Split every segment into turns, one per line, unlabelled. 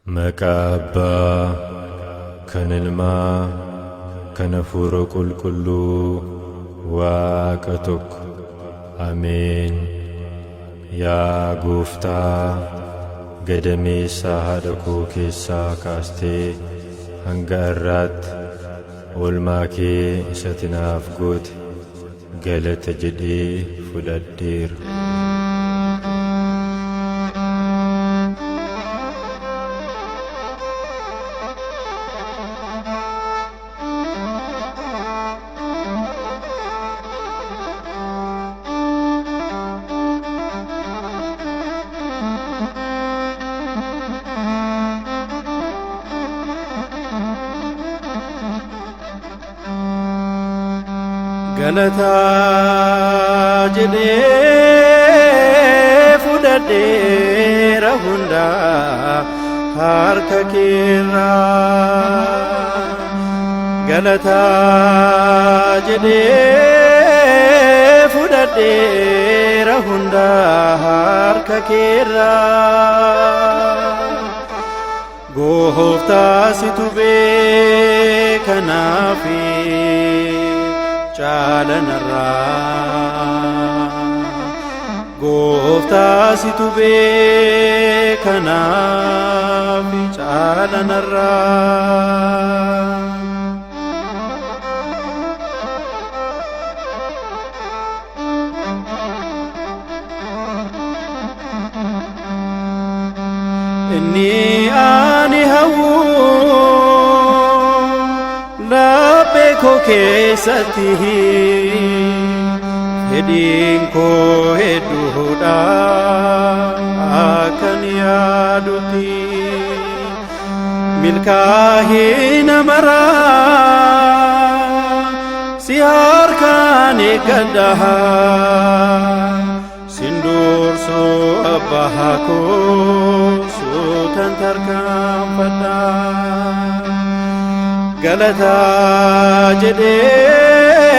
Maqaa Abbaa, kan Ilmaa, kan Hafuura Qulqulluu, Waaqa tokko. Ameen. Yaa Gooftaa, gadameessa haadha koo keessaa kaastee hanga har'aatti oolmaa kee isa ati naaf goote galata jedhee fudhadheera.
Galataa jedhee fudhadheera hundaa harka keerraa. Galataa jedhee fudhadheera hundaa harka keerraa. Gooftaa situ beekanaafi caalanarraa. Gooftaa situ beekanaafi caalanarraa. Inni ani hawwu laphee koo keessatti fedhiin koo hedduudha akkan yaadutti milkaa'ina maraa si harkaan eeggadha sin dursuu abbaa koo suutan tarkaanfadha. Galataa jedhee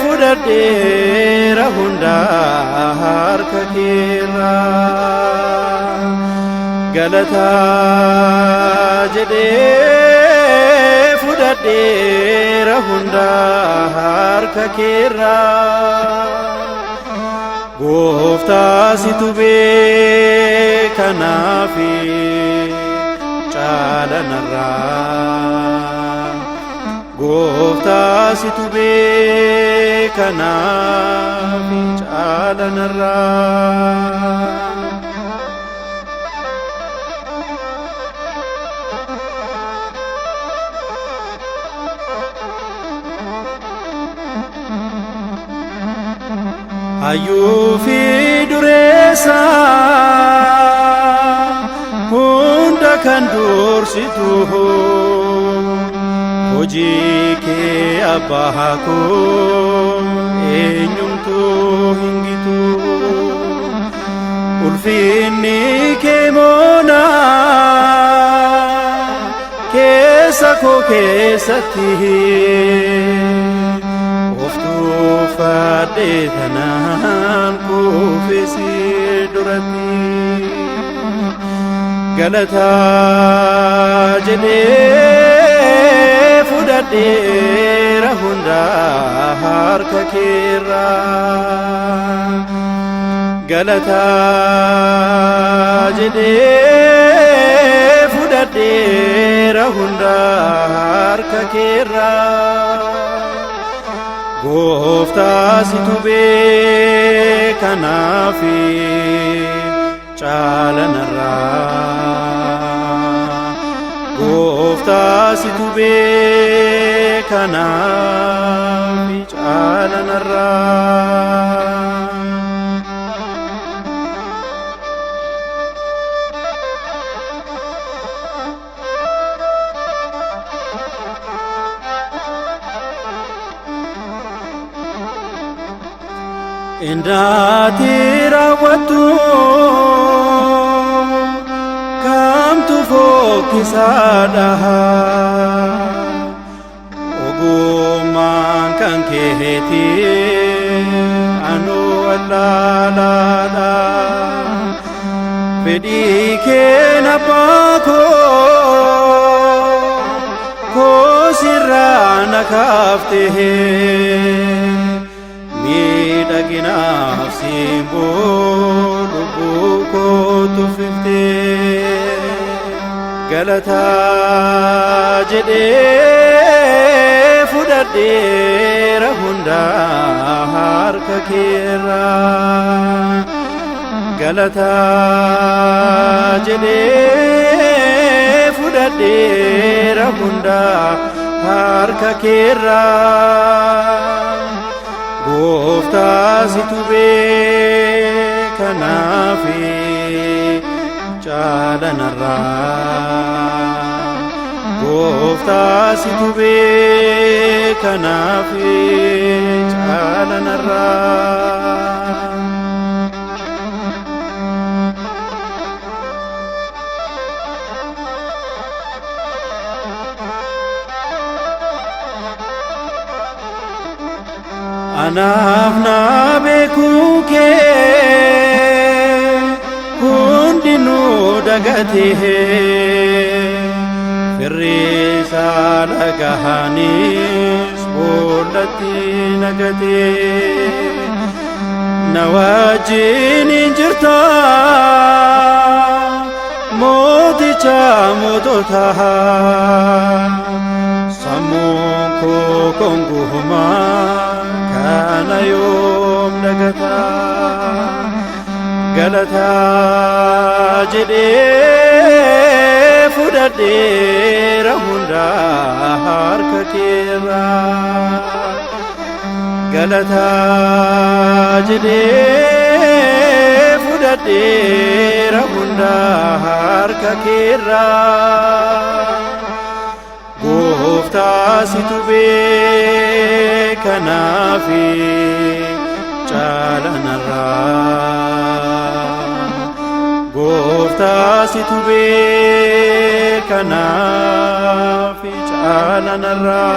fudhadheera hundaa harka keerraa. Galataa jedhee fudhadheera hundaa harka keerraa. Gooftaa situ beekanaafi caalanarraa. Gooftaa situ beekanaafi caalanarraa. Hayyuu fi dureessa hunda kan dursitu hojii kee abbaa koo eenyumtuu hin gitu. Ulfinni kee moonaa keessa koo keessatti of tuuffadhee tanaan kuufisi duratti. Galataa jedhee fudhadheera hundaa harka keerraa. Galataa jedhee fudhadheera hundaa harka keerraa. Gooftaa situ beekanaafi caalanarraa. Gooftaa situ beekanaafi caalanarraa. Indaati raawwattu kamtu fokkisaadha. Ogummaan kan keeti anu wallaalaadha. Fedhii kee abbaa koo na kaaftee miidhaginaaf simboo lubbuu koo tuffiftee galataa jedhee fudhadheera hundaa harka keerraa galataa jedhee fudhadheera hundaa harka keerraa gooftaa situ beekanaafi caalanarraa gooftaa situ beekanaafi caalanarraa. Anaaf naa beekuu kee hundinuu dagatee firri isaa dhagahaniis boollatti nagatee na wajjin hin jirta mooticha moototaa sammuun koo kongumaa kana yoom dagataa galataa jedhee fudhadheera hundaa harka keerraa galataa jedhee fudhadheera hundaa harka keerraa gooftaa situ beekanaafi caalanarraa gooftaa situ beekanaafi caalanarraa.